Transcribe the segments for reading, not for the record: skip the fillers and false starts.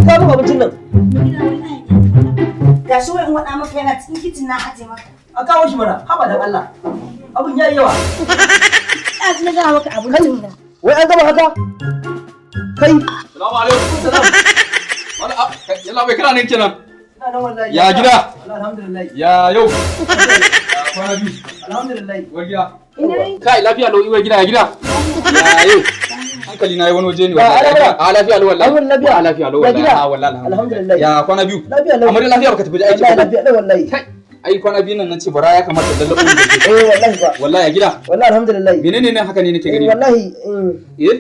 Ka mun abincin nan. Gashi wai in waɗa maka yana cikin kicin na aje maka. A kawo shi mana. Haba dan Allah. Abun yayi yawa. Ɗazu na gaya maka abincin nan. Wai an gama haka? Kai. Salamu alaikum. Salam. Wala yalla bai kana nan kenan. Ina nan wallahi. Ya gida? Alhamdulillah. Ya yau. Ya kwana biyu. Alhamdulillah. Uwar gida. Ina yi? Kai lafiya lau uwar gida ya gida. Ya yau. Hankali na yi wani waje ne wallahi. Ya, A lafiya lau wallahi. Alhamdulillah, lafiya. A lafiya lau Ya wallahi. gida? A wallahi Alhamdulillah. Ya kwana biyu. Lafiya lau. Amma dai lafiya baka tafi aiki Wallahi ba. lafiya lau wallahi. Kai ai kwana biyu nan nace bara ya kamata in lallabo ni da ke. Eh wallahi ba. Wallahi ya gida. Wallahi alhamdulillah. Menene ne haka ne nake Eh gani? wallahi. Eh?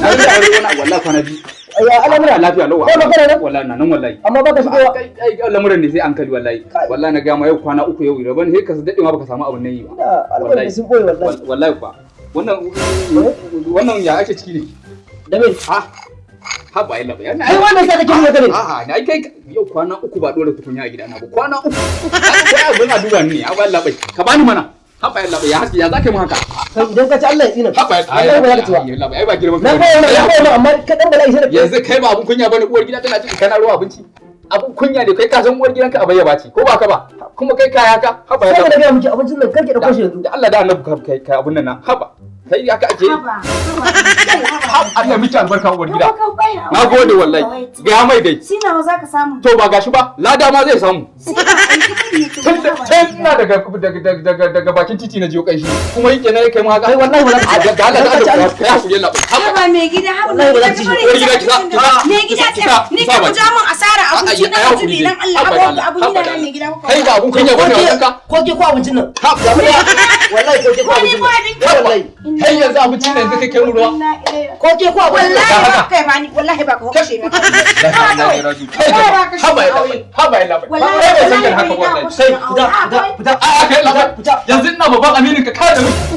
Na ga aure wani abu wallahi kwana biyu. Ya al'amura. Lafiya lau. Ba magana nan? Wallahi na nan wallahi. Amma baka shigowa. Ai ai lamuran ne sai an kali wallahi. Kai. Wallahi na ga ma yau kwana uku yau rabon sai ka dade ma baka samu abun nan yi ba. Ina al'amuran sun boye wallahi. Wallahi kuwa. Wannan wannan ya ake ciki ne? Da me? Ha ha ba yalla ba. Ai wannan sa kake haka ne. A'a na kai yau kwana uku ba dora tukunya a gidana ba. Kwana uku. Ai abun a duba ni ne. A ba yalla bai. Ka bani mana. Ha ba yalla bai. Ya haka ya zaka yi mun haka? Kai idan ka ci Allah ya tsina. Ha ba Wallahi ba za ka ci ba. yalla bai. Ai ba girman Na kai. koya na koya amma ka dan bala'i sai da Yanzu kai ba abun kunya bane uwar gida tana cikin kana ruwa abinci. Abun kunya ne kai ka san uwar gidanka a bayyaba ce ko ba ka ba? Kuma kai kaya ka haba Sai yalla. ka gaya miki abincin nan karki dauko shi yanzu. Da Allah da Annabi ka kai kai abun nan na haba. Kai haka ake yi. Haba, haba. Allah miki albarka uwar gida. Haba, haba. Na gode wallahi. Ga mai dai. Shi nawa za ka samu? To ba gashi ba, lada ma zai samu. Shi na aiki bane to. Tun tun ina daga daga daga daga bakin titi na jiyo kanshi. Kuma yake na kai mu haka. Kai wallahi ba za ka ci Da Allah da Za ka ci Allah kai hakuri yalla. Haba. Haba mai gida, haba Wallahi mai ba za gida, ka ci ka Uwar bari gida ki sa ki sa Mai gida ki sa ni ka ja min asara abinci na zubi dan Allah, abu na mai gida Kai ba abun kunya bane wajen ka. Ko ke ko abincin nan. Ha Ga mu da wallahi ko ke ko Ko ni abincin ko nan. abincin? Wallahi. Kai yanzu abincin yanzu kai kai mu ruwa. Ko ke ko abincin nan. Wallahi ba kai ba ni, wallahi ba ka kashe ni. Haba yalla bai. Haba yalla bai. Wallahi Kai ba san kan haka wallahi wallahi. Kai fita fita fita. A'a kai labai. Fita. Yanzu ina babban aminin ka kada miki.